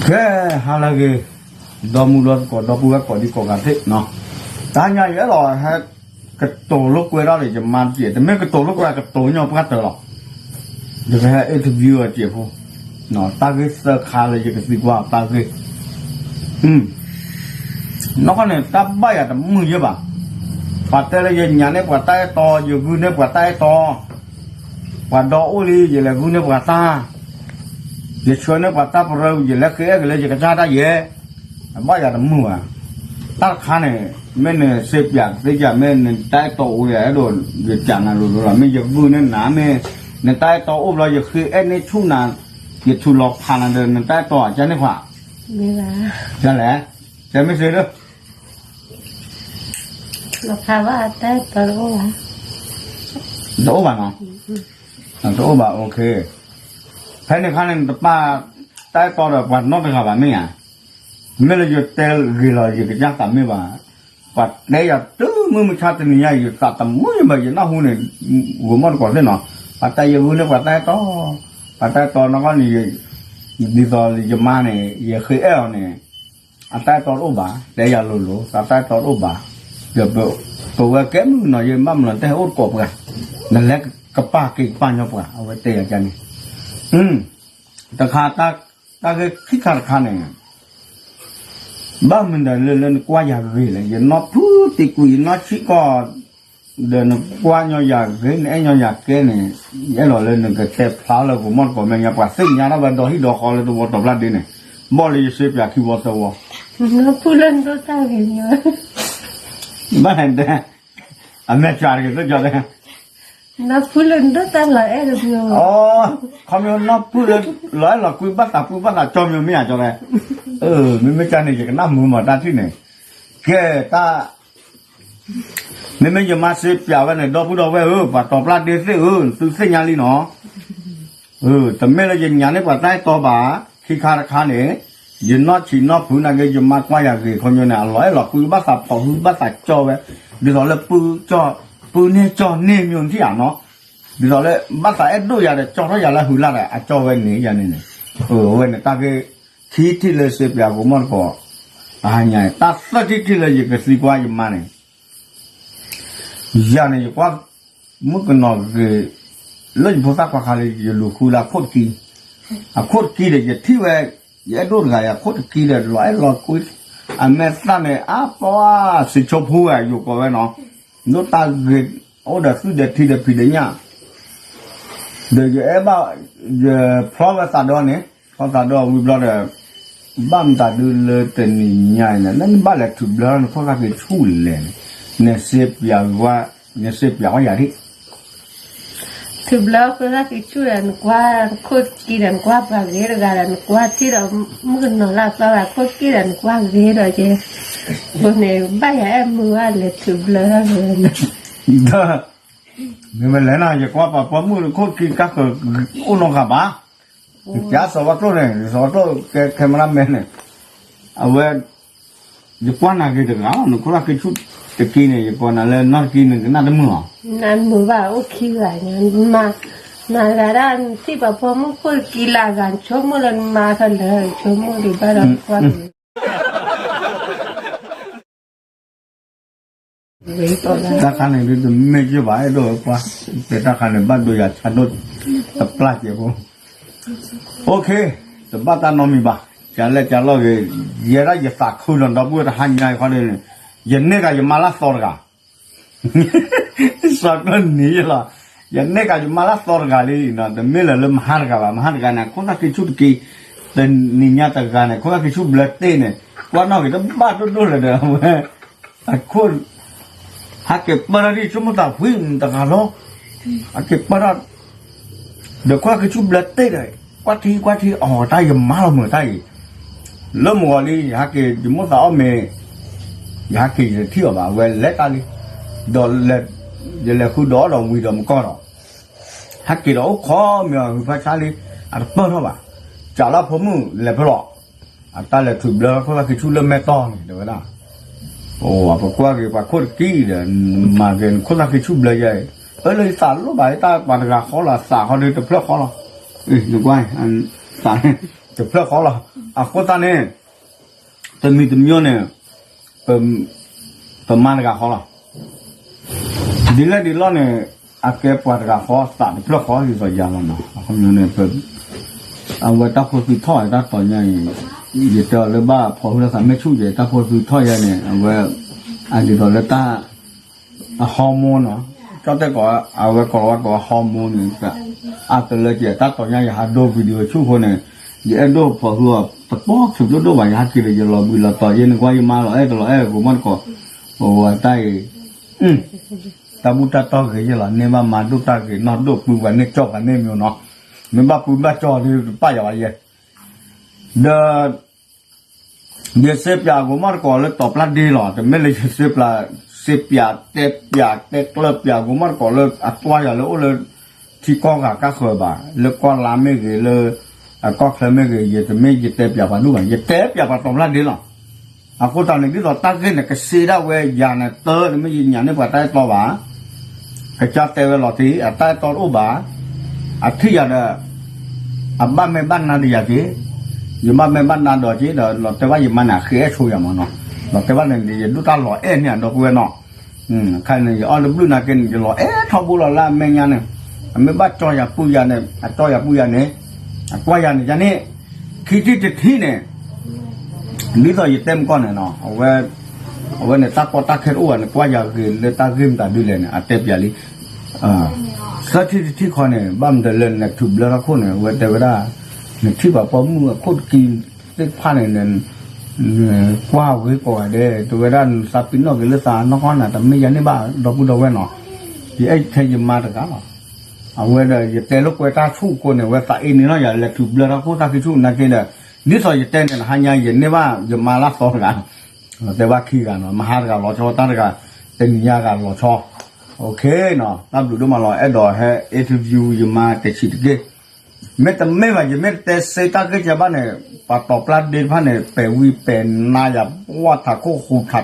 ကဲ, ဟါလၢအဂ့ၤ, ဒီမုၢ်ဒီသကိး ဒီပုၢ်ဝဲၢ်ကိးဒံကိးဂၤသ့ၣ်နီၤ, တဟါညါယအဲၣ်ဒိးဟဲ ကတိၤလိာ်ကွဲထီၣ်ဒီးယမါတက့ၢ်, တမ့ၢ်ကတိၤလိာ်ကွဲ ကတိၤညီပှၢ်တၢၢ်လီၤ, ယကဟဲ interview အီၤတက့ၢ်ဖိ, တၢ်ဂ့ၢ်သၢခါလၢယကသံကွၢ်အီၤတၢ်ဂ့ၢ်, နီၢ်ကီၢ်န့ၣ် တၢ်ဘၣ်ယၤတမုာ်ယဲဘၣ်, ပှၤတဲလၢယညၣ်န့ၢ်ပှၤတၢ်အဲၣ်တီ, ယဂုာ်န့ၢ်ပှၤတၢ်အဲၣ်တီ, ပှၤဒီအိၣ်လံ ယလဲၤဂုာ်န့ၢ်ပှၤတၢ်, ယဆှၢန့ၢ်ပှၤတၢ်ပရၢ ယလဲၤဃ့အဲၣ်က့ၤလၢယကစၢ်တၢ်ယဲ, အဘၣ်ယၤတမုာ်ဘၣ်, တၢ်တခါန့ၣ် မ့ၢ်နစ့ပၠးသ့ၣ်ကၢ် မ့ၢ်နတၢ်အဲၣ်တီအိၣ်ဒီး အဲၣ်ဒိးယကၢ်နၤလိၤလိၤလီၤ, မ့ၢ်ယဂုာ်န့ၢ်နၤ မ့ၢ်နတၢ်အဲၣ်တီအိၣ်ဘျီ ယဃ့အဲၣ်န့ၢ်ဆူၣ်နၤ, ယထူးလီၤဖးနၤဒီး နတၢ်အဲၣ်တီအကၢန့ၢ်ခွါ, လဲၣ်, ကဲမ့ၢ်စ့ဒီး လီၤဖးဘၣ်တၢ်အဲၣ်တီတအိၣ်ဘၣ်, တအိၣ်ဘၣ်နီၤ, တအိၣ်ဘၣ်, ဖဲန့ၣ်အခါန့ၣ် နတပာ်တၢ်အဲၣ်တီဒီးပှၤနီတဂၤဘၣ်မ့ၢ်ဧါ, မ့ၢ်လၢယတဲဂ့ၤလီၤ ယကစၢ်သးမ့ၢ်ဘၣ်, ပှၤတဲယၤတုၤမုၢ်မဆါတနံၤညါ ယသးတမုာ်ဘၣ် ယနၢ်ဟူန့ၣ်, ဂိၤမီၣ်တကိးသ့ၣ်နီၤ, ပှၤတဲယဂုာ်န့ၢ်ပှၤတၢ်အဲၣ်တီ, ပှၤတၢ်အဲၣ်တီနီၢ်ကီၢ်န့ၣ်, ဒ်သိးယမါန့ၣ် ယဃ့အဲၣ်အီၤန့ၣ် အတၢ်အဲၣ်တီတအိၣ်ဘၣ်, တဲယၤလိၤလိၤ သးတၢ်အဲၣ်တီတအိၣ်ဘၣ်, ဒီးပဝဲကဲမုၢ်နီၤ ယဘၣ်မနုၤတဲအိၣ်တကိးပှၤ, နလဲၤကပာ်က့ၤကပာ်ညီပှၤ အဝဲတဲယၤကန့ၣ်, တခါ, တၢ်ဂ့ၢ်ခံခါတခါန့ၣ် ဘၣ်မနုၤလၢ လၢနကွၢ်ယၤဂ့ၤလဲၣ်, ယနီၢ်ဖုတံကွံာ် ယနီၢ်ဆံးကီၢ်, ဒီးနကွၢ်ညီယၤဂ့ၤ နအဲၣ်ညီယၤကဲန့ၣ်, ယအဲၣ်ဒိးလၢနကတဲဖျါလၢဂိၤမီၣ်တကိးမဲာ်ညါ ပှၤသ့ၣ်ညါထီၣ်ဝဲဒီးဟံၣ်ဒီးဃီလၢတဝီတီၤပျၢ်ဒ့န့ၣ်, ဘီၣ်လၢယစ့ပၠးခံဝီသၢဝီ, နီၢ်ဖုလၢနဒိၣ်တၢ်ဂ့ၤမ့ၢ်, ဘၣ်ဒဲ, အမဲာ်ဆှးတဂ့ၤသ့ၣ်ကီးဒဲ နီၢ်ဖုလၢနဒိၣ်တၢ်လီၤအဲၣ်တမံၤ, ခီမ့ၢ်နီၢ်ဖုလၢ လီၤအဲၣ်လီၤကွံဘၣ်သးဖုဘၣ်သးကၠီမ့ၢ်မ့ၢ်ဧါကၠီဒဲ, မ့မ့ၢ်ကန့ၣ် ယကနၣ်မုာ်မးတၢ်ထံၣ်န့ၣ်, ကဲတၢ်, မ့မ့ၢ်ယမါစ့ပၠးဝဲန့ၣ် ဒီပုၢ်ဒီဝဲၢ်ဧၢ ပှၤတီၤပျၢ်ဒ့သ့ၣ်ဧၢ သုသ့ၣ်ညါလံနီၤ, တမ့ၢ်လၢယညၣ်န့ၢ်ပှၤတၢ်အဲၣ်တီဘၣ်, ခံခါတခါန့ၣ်, ယနီၢ်ဆံးနီၢ်ဖုနာ်က့ ယမါကွၢ်ယၤဂ့ၤခီညိန့ၣ် အလီၤအဲၣ်လီၤကွံဘၣ်သးဖီၣ်ဟု ဘၣ်သးကၠီဝဲ, ဒ်သိးလၢ ပုၢ်န့ၢ်ကၠီန့ၢ်မ့ၢ်ထံၣ်ဧါနီၤ, ဒ်သိးလၢ ဘၣ်သးအဲၣ်ဒိၣ်ယၤဒီး ကၠီထီၣ်ယၤလၢဟုလၢ်ဒီး အကၠီဝဲန့ၣ်ယၤန့ၣ်န့ၣ်, အဝဲန့ၣ်တၢ်ဂ့ၢ် ခံထံၣ်လၢစ့ပၠးဂိၤမီၣ်တကိး, တဟါညါအံၤ တၢ်သၢထံၣ်ထံၣ်လၢယကသံကွၢ်ယမါန့ၣ် ယၤန့ၣ် ယကွၢ်မုၣ်ကနီၤဂ့ၤ လၢယဖိသၣ်ခွါခါလၢယလူၤဃုလၢအခိၣ်တကံ, အခိၣ်တကံဒီး ယထံၣ်ဝဲ ယအဲၣ်ဒိၣ်တဂၤ ယခိၣ်တကံဒီး လီၤအဲၣ်လီၤကွံ, အမဲာ်သၣ်န့ၣ် အါပီဧါ စံးဆိဖူဝဲ ယိၤကိးဝဲနီၤ, ဒိၣ်တၢ်ဂ့ၤ အိၣ်ဒီးသွံၣ်ဒီးထံဒီးဖံးဒီးညၣ် ဒီးယအဲၣ်ဘၣ်, ယဖျီဝဲသးဒီန့ၣ်, ဖျီသးဒီဝံၤဘျီဒီး, ဘၣ်မတၤဒုလၢတနံၤညါအံၤန့ၣ် လၢနဘၣ်လဲၤထုးဘျၢနခိၣ်သၣ်က့ၤဆူၣ်လဲၣ်န့ၣ်, နစ့ပၠးဝဲ, နစ့ပၠးဝဲယၤဒၣ်, ထုးဘျၢခိၣ်သၣ်က့ၤဆူၣ်ဒီး နကွၢ်ခိၣ်တကံဒီး နကွၢ်ပှၤဂ့ၤတဂၤဒီး နကွၢ်ထံၣ်ဒီး မုၣ်ကနီၤလၢအသီဂၤခိၣ်တကံဒီး နကွၢ်ဂ့ၤဒီးက့, အဃိန့ၣ် ဘၣ်ယၤအဲၣ်မုာ်ဝဲလဲၤထုးဘျၢဝဲန့ၣ် မ့မ့ၢ်လဲၣ်နီၤ ယကွၢ်ပှၤပိာ်မုၣ်ခိၣ်ခံကါဃၢၤ အိၣ်နီတဂၤဘၣ်, ကစၢ်စီၤဝါကျိၣ်န့ၣ် စီၤဝါကျိၣ်ကဲ cameraman န့ၣ်, အဝဲ, ယကွၢ်နၤဂ့ၤတဂၤလီၤ နခိၣ်သၣ်က့ၤဆူၣ်တကံန့ၣ် ယကိးနၤလၢနီတကံန့ၣ် ကနၣ်တမုာ်လီၤ, နမုာ်ဘၣ်အိၣ်ခံဂၤညါ, မၤဂၤဒၣ်နထံၣ်ပှၤပိာ်မုၣ်ခိၣ်ခံလၢအဂၤ နဆိကမိၣ်လၢနမါခဲလၢာ် ဆိကမိၣ်ဒံးဘၣ်ဒီးကွၢ် တၢ်ခါန့ၣ်ဒ်တမ့ၢ်ယဘၣ် အဲၣ်ဒိးကွၢ်, တဲတၢ်ခါန့ၣ် ဘၣ်ဒိယၤဆါဒိၣ်တပျၢ်ကဲးဖိ, OK, တဘၣ်တၢ်နီတမံၤဘၣ်, ကလဲၤကလီၢ်ဂ့ၤ, ယဲဒၣ်ယသးခုလီၤ ဒီပုၢ်ဝဲၢ်တဟါညါအံၤခီန့ၣ်, ယန့ၢ်ကၤယမါလၢသီတဂၤ စီၤကျၢၢ်နံၤယလီၤ, ယန့ၢ်ကၤယမါလၢသီတဂၤလံ, တမ့ၢ်လၢၤလၢမဟါတဂၤဘၣ်, မဟါတဂၤန့ၣ် အခိၣ်သၣ်က့ၤဆူၣ်တကံ, တနံၤညါတဂၤန့ၣ် ခိၣ်သၣ်က့ၤဆူၣ်ဘျၢတ့ၢ်န့ၣ်, ကွၢ်နီၣ်ဂ့ၤတဘၣ်ဒိၣ်ဒိၣ်လၢၤဒီး အဝဲ, အခိၣ်, ဟဲက့ၤပၢၢ်ထီၣ်ဒ်ဆိကမိၣ်သးဖှံတဂၤလီၤ, ဟဲက့ၤပၢၢ်ထီၣ် ဒီးခိၣ်သၣ်က့ၤဆူၣ်ဘျၢတ့ၢ်ဒီး, ကွၢ်ထံကွၢ်ထံ အီၤတၢ်ယမါလီၤမုာ်တၢ်အံၤ, လၢမုၢ်ဂီၤလံ ယဟဲက့ၤယမိၣ်သးအီၣ်မ့ၤ, ယဟဲက့ၤယတထံၣ်အီၤဘၣ် အဝဲလဲၤတၢ်လံ, ဒီး, ယလဲၤဃုဒီးအီၣ်ဒီးဝံၤဒီးမကီၢ်ဒီး, ဟဲက့ၤဒီးအိၣ်ခိးမ့ၤအီၤ ဟုးဖးဆါလံ, အတပၢၢ်ထီၣ်ဘၣ်, ကးလၢဖိမုၣ်လဲၤဖဲလီၤ, အတၢ်လဲၤထုးဘျၢခိၣ်သၣ်က့ၤဆူၣ်လၢမဲာ်တီၢ်န့ၣ် တဲဝဲဒၣ် ပကွၢ်က့ၤပှၤခိၣ်တကံဒီး, မၤက့ၤနခိၣ်သၣ်က့ၤဆူၣ်ဘျၢယဲအံၤ, အၢလၢယသးလိၣ်ဘၣ်တၢ်ပှၤတဂၤဃီလီၤ သးဃီဒီးတဖျၢၣ်ဃီလီၤ, နကွၢ်, သး, တဖျၢၣ်ဃီလီၤ, အဃိသတးန့ၣ် တမံၤတမံၤန့ၣ် ပမၤတဂၤဃီလီၤ. ဒ်လဲၣ်ဒ်လဲၣ်န့ၣ် အကဲပှၤတဂၤဃီ သးတဖျၢၣ်ဃီ ဒ်သိးယၤလီၤနီၤ. အခီပညီန့ၣ် အဝဲတၢ်ဖိသုထီၣ်တၢ်တီၤညါအံၤ ယတဲအီၤလၢဘၣ်ဖီၣ်ဟုၣ်လၢသးမဲာ်ဆူၣ်ယဲ တၢ်ဖိသုထီၣ်ယဲန့ၣ် အဝဲ အဒ်သိးလၢတၢ် အ hormone နီၤ, ကၠီတဲကိး အဝဲကိးလီၤဝဲကိး hormone န့ၣ် အတလၢကဲ တၢ်တီၤညါယဟးဒိ video ဆူၣ်အဃိန့ၣ် ယအဲၣ်ဒိးဖီၣ်ဟုၣ်အီၤတပီၢ် ဆူးဒိၣ်ဒိၣ်ဘၣ် ယဟဲက့ၤဒီး ယလီၤဘှံးလီၤတီၤ ယဲန့ၣ်ကွၢ်ယမါလီၤအဲၣ်တလီၤအဲၣ် ဂိၤမီၢ်တကိး ပဝဲတၢ်အံၤ တၢ်ဘူၣ်တၢ်တီဂ့ၤယဲလီၤ န့ၢ်ဘၣ်မၤဒိၣ်တၢ်ဂ့ၤနီၢ်ဒိၣ် ပုၢ်ပှၤန့ၢ်ကၠီပှၤန့ၢ်မ့ၢ်နီၤ, မ့ၢ်ဘၣ်ပုၢ်ဘၣ်ကၠီဒီးတပာ်ယၤဘၣ်ယဲ ဒီး ယစဲးပၠးဂိၤမီၢ်တကိးလၢတီၤပျၢ်ဒ့လီၤ, တမ့ၢ်လၢယစဲးပၠး စဲးပၠးတဲပၠးတဲကျၢၢ်ပၠးဂိၤမီၢ်တကိးလၢအကွၢ်ယၤလၢအိၣ်လၢ ထံကီၢ်ဂၤကါဃၢၤဘၣ်, လၢကီၢ်လါမ့ၢ်ဂ့ၤ လၢကီၢ်ချၢမ့ၢ်ဂ့ၤ ယတမ့ၢ်ယတဲပၠးပှၤဒူၣ်ဘၣ်, ယတဲပၠးပှၤတီၤပျၢ်ဒ့လီၤ. အဃိသတးန့ၣ် ဒ်သိးတၢ်ဂ့ၢ်န့ၣ် ကစ့ဒၣ်ဝဲယၤန့ၣ် တၢ်တမ့ၢ်ယညၣ်န့ၢ်ပှၤတၢ်အဲၣ်တီဘၣ် ကစၢ်တဲဝဲလီၤတံၢ် အတၢ်အဲၣ်တီတအိၣ်ဘၣ်, အထံၣ်ယၤဒီး အဘၣ်မဲာ်ဘၣ်နါဒီးယၤက့ၤ, ယဘၣ်မဲာ်ဘၣ်နါဒီးက့ၤဒီး လီၤတဲာ်ဘၣ်ယမါန့ၣ် အဃ့အဲၣ်ဆိယၤမးနီၤ, လီၤတဲာ်ဘၣ်န့ၣ် ယဒိၣ်တၢ်လီၤအဲၣ်န့ၢ်အဒီပုၢ်ဝဲၢ်နီၤ, ခါန့ၣ် ယအီၣ်တဘျုးနာ်က့န့ၣ် ယလီၤအဲၣ်ထီဘိလီၤလၢအမဲာ်ညါန့ၣ်, အမ့ၢ်ဘၣ်ကၠီယၤပုၢ်ယၤန့ၣ် အကၠီယၤပုၢ်ယၤန့ၣ်, အကွၢ်ယၤန့ၣ်ယၤန့ၣ်, ခံထံၣ်တထံၣ်န့ၣ် ဒ်သိးယတဲမကီၢ်န့ၣ်နီၤ, အဝဲန့ၣ်တၢ်ကီတၢ်ခဲတအိၣ်ဘၣ်န့ၣ် ကွၢ်ယၤဂ့ၤလၢတၢ်ဂ့ၢ်မတၤဒ်လဲၣ်န့ၣ် အတဲပၠးလံ, သၢထံၣ်တထံၣ်ခီန့ၣ် ဘၣ်မတၤလဲၣ် နထုးဘျၢထီၣ်ခိၣ်န့ၣ် အဝဲတဲဝဲဒၣ်, နထံၣ်ပှၤပိာ်မုၣ်အခိၣ်တကံသ့ၣ်တဖၣ်န့ၣ် ကွၢ်ဝဲကိးဂၤဒဲး တဲဝဲဒၣ်နသးပ့ၤနီၣ်က့ၤလၢသးနီၢ်ကီၢ်နၤ တမ့ၢ်ယၤန့ၢ်ဘၣ်ဒီပုၢ်ဒီဝဲၢ်နီၤ, ယအဲၣ်ထဲယမါတဂၤလီၤ. အဝဲဒီးယတဲလိာ်ကွဲတၢ်ဆူၣ်အဃိန့ၣ် အဝဲသးအ့န့ၣ်လီၤ ယၤလဲၤထုးဘျၢထီၣ်ခိၣ်တၢ်ခံဆူၣ်နာ်က့ဒီး, ဒ်သိးယတဲန့ၣ် တဟါညါယန့ၢ်ဘၣ်ယမါလၢသီတဂၤ, တဲဘၣ်ခံဂၤနီၤ မဟါတဂၤလီၤဆီ တၢ်တဂၤ တနံၤညါဂၤလီၤဆီ, တၢ်ဘျုးဒိၣ်မးလီၤ အဲၣ်ဒိးဟဲ interview ယမါတဆံးတက့ၢ် မ့တမ့ၢ်ဘၣ် ယမ့ၢ်တတဲစ့တၢ်ဂ့ၢ်ကဲဘၣ်န့ၣ် ပှၤတီၤပျၢ်ဒ့တဖၣ်န့ၣ် ပဲာ်ဝံပဲာ်နါယၤ ပှၢ်ထးခိၣ်ဟူးထး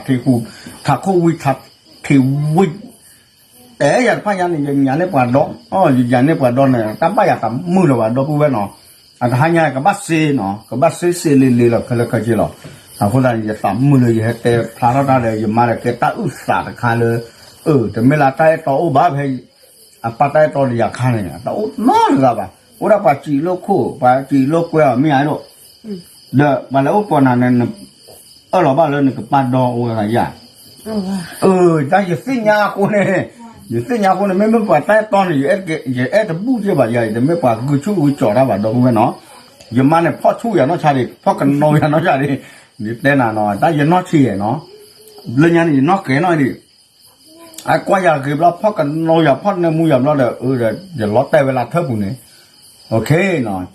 ထံးဟူး ထးခိၣ်ဝံထးထံးဝံ, တဲယၤတဖၣ်ညါန့ၣ် ယညၣ်န့ၢ်ပှၤဒီ, ယညၣ်န့ၢ်ပှၤဒီန့ၣ် တၢ်ဘၣ်ယၤတမုာ်လၢၤဘၣ် ဒီပုၢ်ဝဲၢ်နီၤ, အတဟါညါကဘၣ်စ့နီၤ ကဘၣ်စ့စ့လ့လ့လီၤ ခဲလၢာ်ခဲဆ့လီၤ, အဃိသတးန့ၣ် ယသးမုာ်လၢယဟဲတဲဖျါထီၣ်တၢ်ဒီး ယမါဒီးကဲတၢ်အုၣ်သးတခါလၢ, အၢ တမ့ၢ်လၢတၢ်အဲၣ်တီအိၣ်ဘၣ်ဖဲ အပၢ်တၢ်အဲၣ်တီဒီးယၤခါန့ၣ် တအိၣ်နီတဂၤဘၣ်, အိၣ်ဒၣ်ပှၤစံးလိာ်ခိၣ် ပှၤစံးလိာ်ကွဲအီၤမ့ၢ်ဧါဒိၣ်, ဒီးပှၤလဲၤအိၣ်ကိးနၤန့ၣ် အၢၣ်လီၤဘၣ်လၢနကပာ်ဒီဝဲဂၤယၤ, အၢ တၢ်ယသ့ၣ်ညါအဃိန့ၣ်, ယသ့ၣ်ညါအဃိန့ၣ် မ့မ့ၢ်ပှၤတၢ်အဲၣ်တီန့ၣ် ယအဲၣ်တဘူၣ်က့ဘၣ်ယၤ တမ့ၢ်ပှၤဂုာ်ဆူၣ်ဂုာ်ကၠီၤတၢ်ဘၣ် ဒီပုၢ်ဝဲၢ်နီၤ, ယမါန့ၣ်ဖီၣ်ဆူၣ်ယၤနီၢ်ဆါဒံး ဖီၣ်ကနိယၤနီၢ်ဆါဒံး, ယတဲနၤနီၤ တၢ်ယနီၢ်ဆံးယဲၢ်နီၤ, လၢညါန့ၣ် ယနီၢ်ကဲနီၢ်ဒံး အကွၢ်ယၤဂ့ၤဘျီ ဖီၣ်ကနိယၤ ဖီၣ်နၢမူယၤဘျီဒီး အၢ ယလီၤတဲာ်ဝဲလၢထၢၣ်ပူၤန့ၣ်,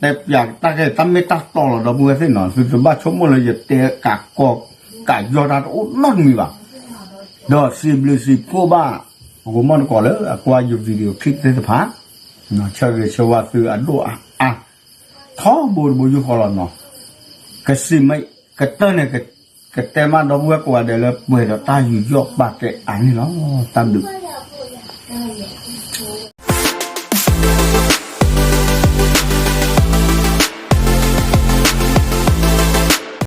တဲပၠးတၢ်ဂ့ၢ်တၢ်မ့ၢ်တၢ်တီလီၤ ဒီပုၢ်ဝဲၢ်သ့ၣ်နီၤ သုတဘၣ်ဆိကမိၣ်လၢယတဲကးကီကးယီတၢ်တအိၣ်နီတမံၤဘၣ်, ဒီးစံးဘျုးစံးဖှိၣ်ဘၣ် ဂိၤမီၢ်တကိးလၢအကွၢ်ယ video clip သ့ၣ်တဖၣ်, ဆၢဂ့ၤဆၢဝါသုအဒိၣ်အါအါ, ထီဘိတဘိယူၢ်ဃီလီၤနီၤ, ကစံးမ့ၢ်ကတၢၢ်န့ၣ် ကတဲမးဒီပုၢ်ဝဲၢ်ကိးဂၤဒဲးလၢပှဲၤဒီးတၢ်ယူးယီၣ်ပာ်ကဲအါန့ၣ်လီၤ. တၢ်ဘျုး